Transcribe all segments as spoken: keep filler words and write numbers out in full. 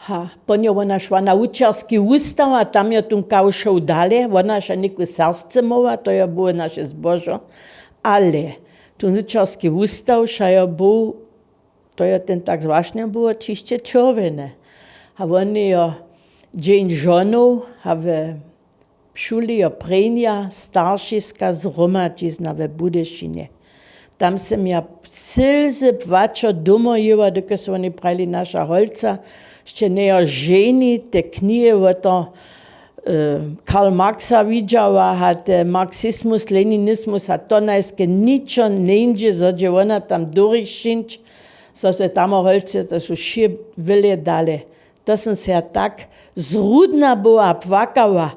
Ha pon jo wona šła na wučerski wustaw a tam jo tón kaw šoł dale. Wona je něku sersce móhła, to jo było naše zbožo. Ale tón wučerski wustaw wšajo był, to jo ten tak zwašnje było čišće čerwjene. A woni jo dźeń žonow a we šuli jo prěnja staršiska zhromadźizna we Budyšinje. Tam sym ja sylzy płaćo domo jěła, dokelž su woni prajili naša holca sće njejo ženi te knihe wo to Karl Marksa widźała a te marksizmus leninizmus a to najske ničo njeńdźe zo dźe wona tam durišćińć. Zo se tam holce to su wšě wyle dale. To sym se ja tak zrudna była a płakała.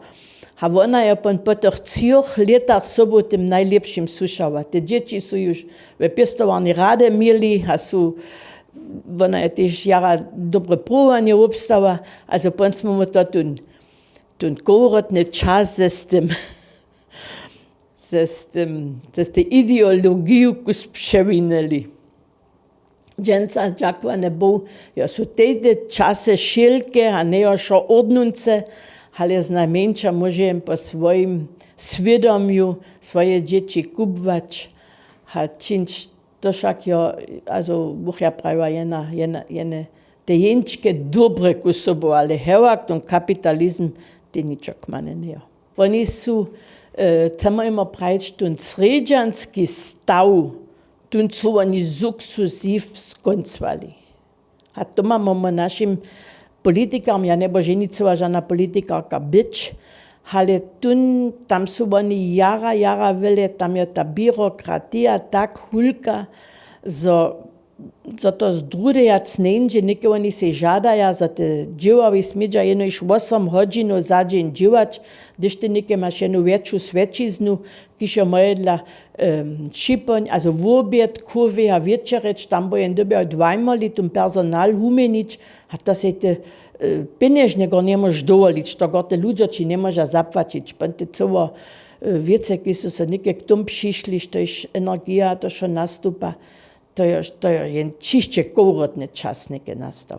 A wona jo pon po tych třoch lětach sobu tym najlěpšim słyšała. Te dźěći su juž we pěstowarni rady měli a su wona je tež jara dobre pruwowanje wobstała. Also pon smy mu to tón tón kowrotny čas ze z tym ze z tym ze z tej ideologiju kus přewinyli. Dźensa dźakowany bow jo su tejde časy wšelke a njejo wšo ordnunce. Ale znajmjeńša móže jen po swojim swědomju swoje dźěći kubłać a čińć. To wšak jo, azo buch ja prajiła jena jena jene te jeńčke dobre ku sobu ale hewak tón kapitalizm, te ničo kmane njejo. Woni su chcemojemo prajić tón srjedźanski staw, tón su woni suksusiw skóncowali. A to mamy my našim politikarom ja njeboženicowa žana politikarka być, ale tón tam su woni jara jara wyle tam jo ta běrokratija tak hulka zo zo to zdrudejac njeńdźe něke woni sej žadaja zo te dźěławi smědźa jenož wosom hodźinow za dźeń dźěłać. Hdyž ty něke maš jenu wjetšu swjećiznu kiž jo mojedla šipoń azo wobjed kowěja wječerjeć tam bo jen dyrbjał dwajmoli tón personal wuměnić. A to sej ty pjenježnje gor njemóžeš dowolić to gor te ludźo ći njemóža zapłaćić pon ty cyło wěce kiž su so něke k tón přišli štož energija to wšo nastupa. To jo to jo jen čišće kowrotny čas něke nastał.